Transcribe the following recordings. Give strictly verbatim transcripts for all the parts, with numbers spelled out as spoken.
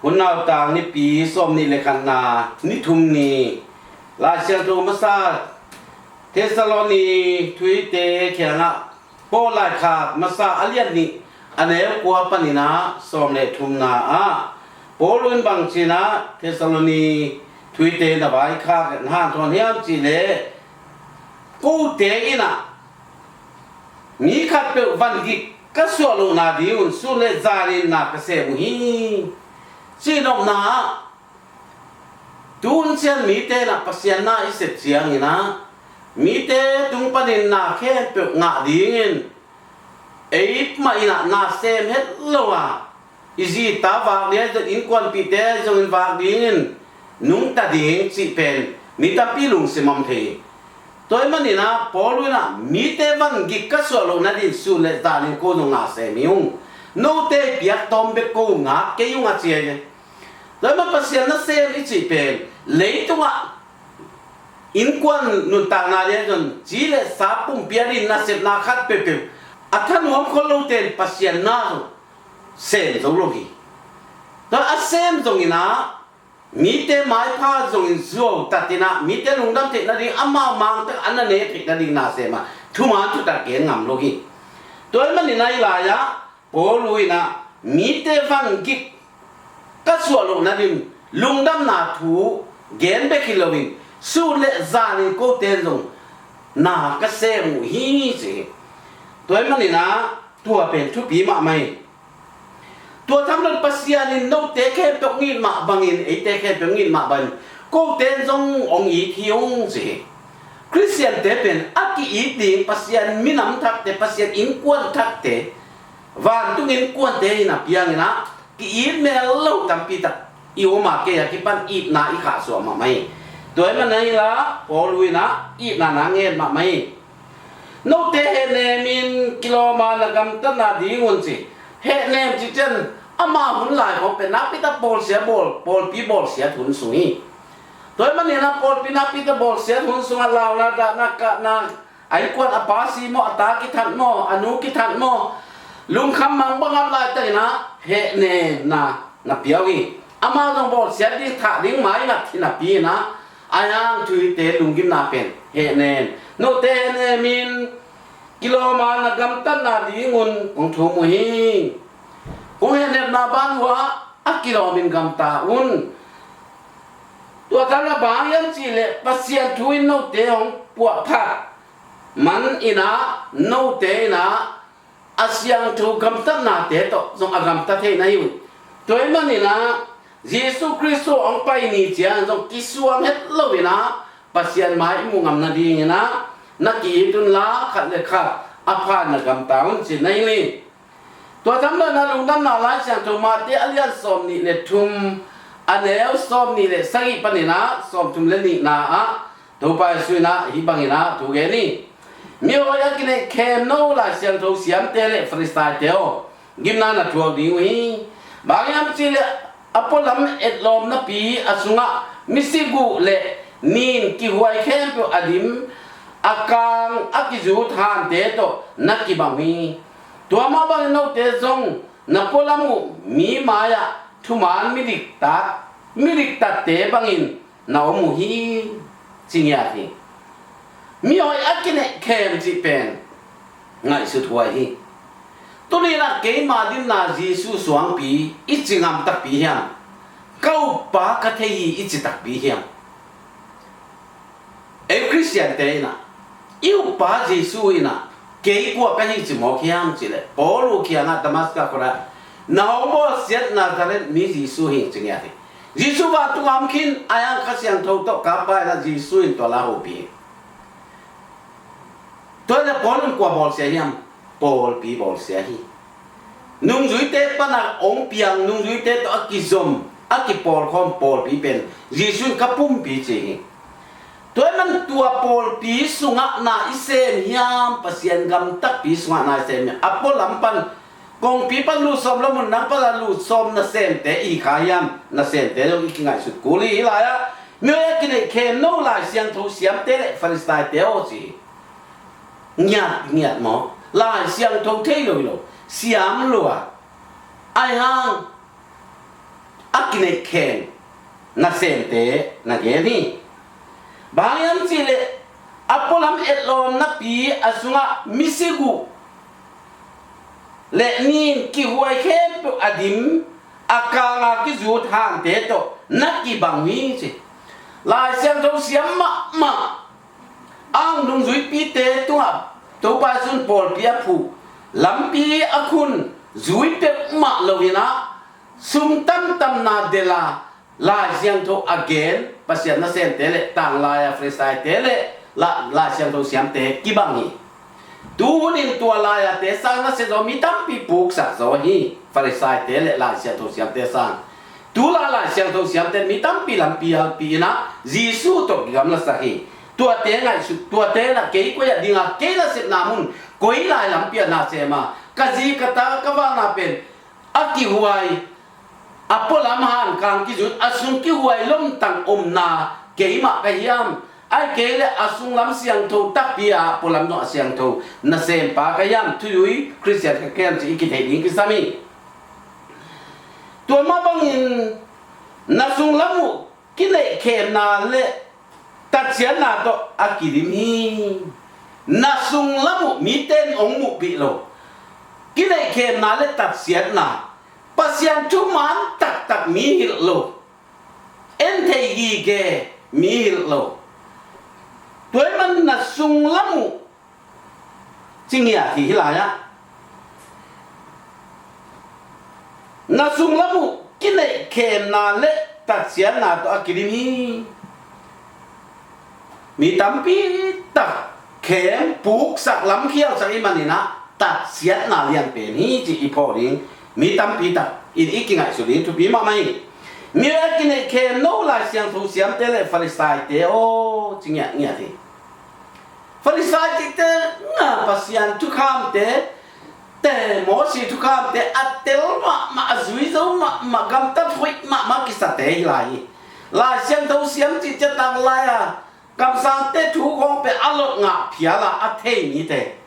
Hun nautang nipi sawm nih le khatna, ni thum ni. Lai Siangtho masa Thessaloni thuite kiangah Paul laikhak masa a lian nih, a neu kua panin ah sawm le thumna ah Paul in bang ci-in ah Thessaloni thuite na vaikhak na hanthawn hiam cih leh, kote in ah mi khatpeuh vangik ka suah lohna ding un sun le zanin na ka sem uh hi. Cihnopna ah, tu hun ciang mite in ah Pasian na i sep ciangin ah mite tung panin na khempeuh ngah dingin eimah in ah na sem het lo a, i zi ta vak ding ahi zongin, innkuanpihte ahi zongin vak dingin nungta ding cih pen mi tampi lungsim om thei hi. Tua ahih manin ah Paul in ah mite vangik ka suah loh nading sun le zanin ko zong na sem hi ung. Note i piak tawm bek ko ngak kei ung a ci hi. Tua ahih manin Pasian nasem i cih pen leitungah innkuan nuntakna ding ahi zongin, ci le sa pumpi a ding nasepna khat peuhpeuh a thanuam khol lote in Pasian na zong sem zo lo hi. Tua a sem zongin ah mite maipha zongin zuau tatin ah mite lungdam theih nading, amau mangte a na ne theih nading na sem a, thuman thutak gen ngam lo hi. Tua ahih manin ah hih lai-ah Paul in ah mite vangik ka suah loh nading lungdamna thu gen bek hi loin sun le zanin kote in zong na ka sem uh hi ci hi. Tua ahih manin ah tua pen thupi mahmah hi. Tua tham loin Pasian in note khempeuh hong it mah bangin, eite khempeuh hong it mah bangin kote in zong hong it hi ung ci hi. Khristiante pen a ki-it ding Pasian minam thakte, Pasian innkuan thakte, vantung innkuante hi napi hangin ah ki-it mel lo tampi tak i om a, kei a kipan itna i khahsuah mahmah hi. Tua ahih manin ah hih lai-ah Paul in ah itna na ngen mahmah hi. Note hehnem in kilawm a na gamtatna ding un ci. Hehnem cih ciang ama hun lai khawng pen nakpi tak pawlsia bawl, pawlpi bawlsiat hun sung hi. Tua ahih manin ah pawlpi nakpi tak bawlsiat hun sungah launa, dahna, kahna, a innkuan a pa si maw, a ta kithat maw, a nu kithat maw, lungkham mang bangin laitakin ah hehnemna na pia uh hi. Amau zong bawlsiat ding, thah ding mah in ah thinapi in ah, ahi hang thuhilhte lunggimna pen hehnem. Note hehnem in kilawm a na gamtatna ding un kong thum uh hi. Kong hehnepna ban uh ah a kilawm in gamta un. Tua thalah bang hiam cih leh Pasian thu in note hong puahphat man in ah note in ah a siangtho gamtatnate tawh zong a gamta thei na hi uh. Tua ahih manin ah Jesu Khrist hong pai ni ciang zong kisuang het lo in ah Pasian mai i muh ngam nadingin ah na ki-it un la, khat le khat a pha na gamta un ci na hi hi. Tua tham loin ah lungdamna Lai Siangtho Matthai a lian sawm nih le thum, a neu sawm nih le sagih panin ah sawm thum le nihna ah Topa Jesu in ah hih bangin ah thu gen hi. Mihoih a kineih khemno Lai Siangtho siamte le Farisaite aw, gimna na thuak ding uh hi. Bang hiam cih leh a pualam etlawm napi a sungah misi guh le nin kihuai khempeuh a dim, a kang a kizut hante tawh na kibang uh hi. Tua mah bangin note zong na pualam uh mi mai-ah thuman midiktat, midiktatte bangin na om uh hi, ci ngiat hi. Mihoih a kineih khem cih pen ngaihsut huai hi. Tuni-in ah keima dinna Jesu suangpi i ci ngam takpi hiam? Ka uppa ka thei hi i ci takpi hiam? Ei Khristiante in ah, i uppa Jesu in ah kei kua ka hi ci mawk hiam cih leh, Paul uh kiangah Damaska khuadah, na hong bawlsiat Nazareth mi Jesu hi, ci ngiat hi. Jesu vantung a om khin, ahi hang Kha Siangtho tawh ka Pa in ah Jesu in tua la hopih hi. Tua leh Paul in kua bawlsia hiam? Pawlpi bawlsia hi. Nungzuite pan a hong piang, nungzuite tawh a kizom, a kipawlkhawm pawlpi pen Jesu in ka pumpi ci hi. Tua ahih manin tua pawlpi sungah na i sem hiam, Pasian gam takpi sungah na i sem hiam? A pualam pan, kongpi pan lut sawm lo mun nang pan a lut sawm nasemte i hi kha hiam? Nasemte zong i kingaihsut kul hi. Hih lai-ah mihoih a kineih khemno Lai Siangtho siamte le Farisaite aw ci hi. Ngiat, ngiat maw? Lai Siangtho thei lo hi lo, siam lua. Ahi hang a kineihkhem nasemte na gen hi. Bang hang hiam cihleh a pualam etlawm napi a sungah misi guh le nin kihuai khempeuh a dim a kanga kizut hante tawh na kibang hi ci. Lai Siangtho siam mahmah ang nungzuipite tungah Topa Jesu'n pawlpi a phuh, lampi a khun, zui peuhmah lo-in ah sum tamtamna delh a Lai Siangtho a gen Pasian nasemte le tanglai-a Farisaite le la, Lai Siangtho siamte kibang hi. Tuhunin tua lai-a te sang nasia zaw mi tampi puksak zaw hi, Farisaite le Lai Siangtho siamte sang. Tulai Lai Siangtho siamte mi tampi lampi alpi-in ah Jesu tawh kigamlasak hi. Tuate ngaihsut, tuate in ah kei koi ah ding a, kei nasepna mun koi lai lampi ah na sem a, ka zi ka ta ka vakna pen a kihuai, a pualam hankang kizut, a sung kihuai lomtang omna keimah ka hiam? Ahih kei leh a sunglam siangtho takpi a, a pualam zong a siangtho nasempa ka hiam? Thuzui Khristian ka hiam cih i kitheih ding kisam hi. Tua mah bangin na sunglam uh kineihkhemna le tatsiatna tawh a kidim hi. Na sunglam uh mite in hong muhpih lo kineihkhemna le tatsiatna, Pasian thuman taktak mi hilh lo, en thei gige mi hilh lo. Tua ahih manin na sunglam uh ci ngiat hi, hih lai-ah. Na sunglam uh kineihkhemna le tatsiatna tawh a kidim hi. Mi tampi tak khem puksak, lamkhialsak i hih manin ah tatsiatna lianpen hi cih i phawk ding. Mi tampi tak in i kingaihsut ding thupi mahmah hi. Mi a kineihkhem no Lai Siangtho siamte le Farisaite aw, ci ngiatngiat hi. Farisai cihte, nga, Pasian thukhamte, te Mosi thukhamte a tel mahmah, a zui zo mahmah, gamtat hoih mahmah kisate hi lai hi. Lai Siangtho siam cih ciang tanglai-a kamsangte thu khawng pen a lot ngah phial a, a thei mite,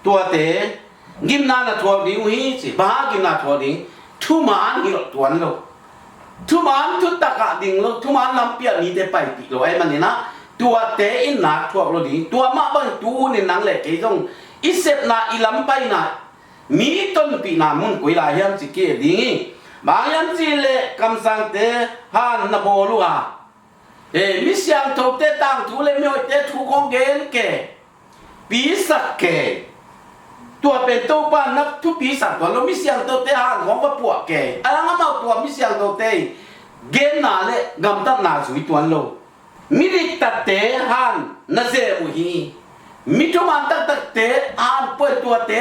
tuate gimna na thuak ding uh hi ci. Bang hang gimna thuak ding? Thuman hilh tuan lo. Thuman thutak ah ding lo, thuman lampi ah mite paipih lo ahih manin ah tuate in nak thuak lo ding. Tua mah bangin tu hunin nang le kei zong i sepna, i lampaina, mi tonpihna mun koi lai hiam ci ki-et ding hi. Bang hiam cihleh kamsangte han na bawl uh a, e, mi siangthote tangthu le mihoihte thu khawng gen kei, pisak kei. Tua pen Topa na thupisak tuan lo, mi siangthote han khawng va puah kei. A dang amau tua mi siangthote genna le gamtatna zui tuan lo. Mi diktatte han na zem uh hi. Mi thuman taktakte han puai, tuate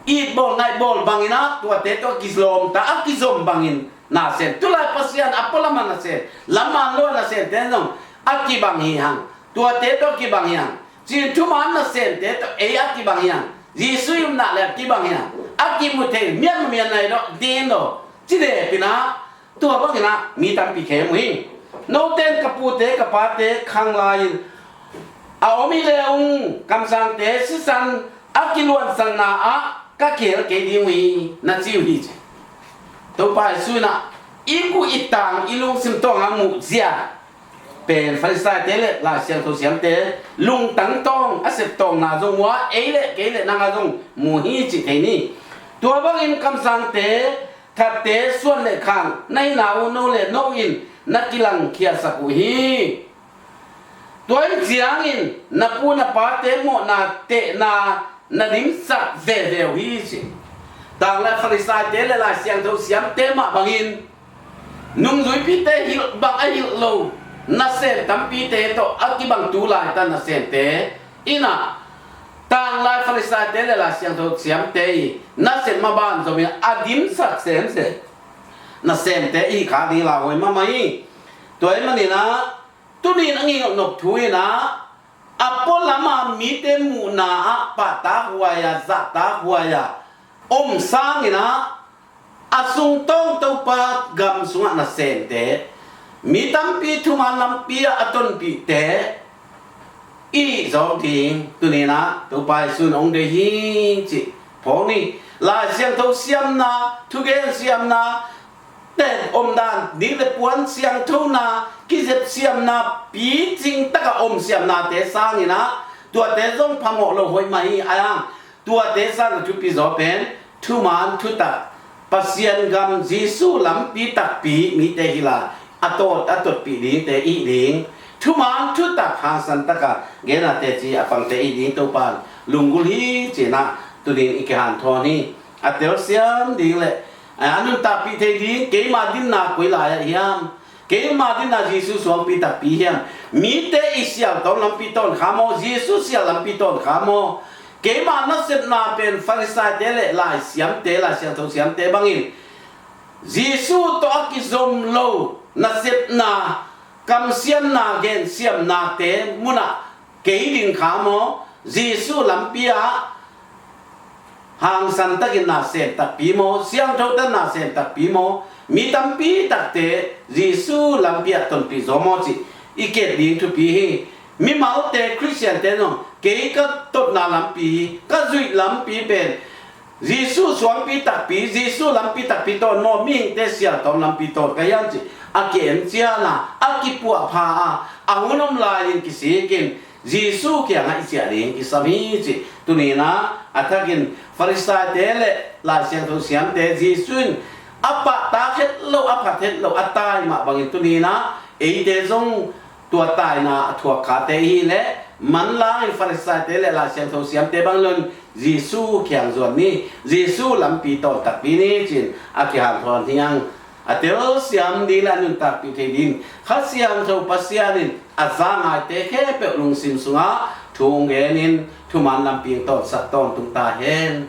it bawl ngaih bawl bangin ah tuate tawh a kilawmta, a kizom bangin na sem. Tulai Pasian a pualam a na sem, lam man lo a na semte zong a kibang hi hang. Tuate tawh a kibang hi hang. Cin thuman na semte tawh ei a kibang hi hang. Jesu i upna le a kibang hi hang. A kimu thei, mian mian nai dawh din lo. Ci depin ah tua bangin ah mi tampi khem uh hi. Note in ka pute ka pate khang lai-in a om hi le ung, kamsangte sisan a kiluansakna ah ka kihel kei ding uh hi, na ci uh hi ci. Topa Jesu in ah i guh i tang, i lungsim tawng a muh zia pen Farisaite le Lai Siangtho siamte lungtang tawng, a septawngna zong uh a, ei le kei le nang a zong mu hi cih thei ni. Tua bangin kamsangte, thatte suan le khang na hihna uh no le no in na kilangkhiasak uh hi. Tua in ciangin na pu na pate mawhna tehna na dimsak veve uh hi ci. Tanglai Farisaite le Lai Siangtho siamte mah bangin nungzuipite hilh bang a hilh lo nasem tampite tawh a kibang tu laita nasemte in ah tanglai Farisaite le Lai Siangtho siamte i nasem maban zongin a dimsak semsem nasemte i hi kha ding lauhuai mahmah hi. Tua ahih manin ah tuni in a ngihnop thu in ah a pualam a mite muhna ah pahtak huai a, zahtak huai a om sangin ah a sungtawng Topa gam sungah nasemte, mi tampi thuman lampi ah a tonpihte i hih zawk ding tuni in ah Topa Jesu in hong deih hi cih phawk ni. Lai Siangtho siamna, thugen siamna, ten omdan ding le puan siangthona, kizep siamna, picing taka om siamnate sangin ah, tuate zong phamawh lo hoih mah hi a, tuate sangin thupi zaw pen thuman thutak, Pasian gam Jesu lampi takpi mite hi lai, a tawt a totpih dingte i hi ding. Thuman thutak hangsan taka genna teci a pangte i hi ding Topan lunggulh hi ci-in ah tunin i kihanthawn hi. A telsiam ding le a nuntakpih thei ding keima dinna koi lai-ah hiam? Keima dinna Jesu suangpi takpi hiam? Mite i sial tawm lampi tawn kha maw, Jesu sial lampi tawn kha maw? Keima nasepna pen Farisaite le laisiamte, laisiangtho siamte bangin Jesu tawh a kizom lo nasepna, kamsiamna, gensiamnate munah kei ding kha maw? Jesu lampi ah hangsan takin na sem takpi maw? Siangtho takin na sem takpi maw? Mi tampi takte Jesu lampi ah tonpih zaw maw cih i kiat ding thupi hi. Mimalte, Khristiante zong kei ka totna lampi hi, ka zuih lampi pen Jesu suangpi takpi, Jesu lampi takpi tawn maw, mihingte sial tawm lampi tawn ka hiam cih a ki-en cian a, a kipuahpha a, a hun om lai-in kisikin Jesu kiangah i ciah ding kisam hi cih tuninah a thakin Farisaite le laisiangtho siamte Jesu in a pahtak het lo, a phat het lo, a tai mah bangin tuninah eite zong tua taina a thuak khate i hi leh manlangin Farisaite le laisiangtho siamte bang lon Jesu kiang zuan ni, Jesu lampi tawn takpi ni ci-in a kihanthawn hi hang. A telsiam ding le a nuntakpih thei ding Kha Siangtho Pasian in a za ngaite khempeuh lungsim sungah thu hong genin thuman lampi hong tawnsak tawntung ta hen.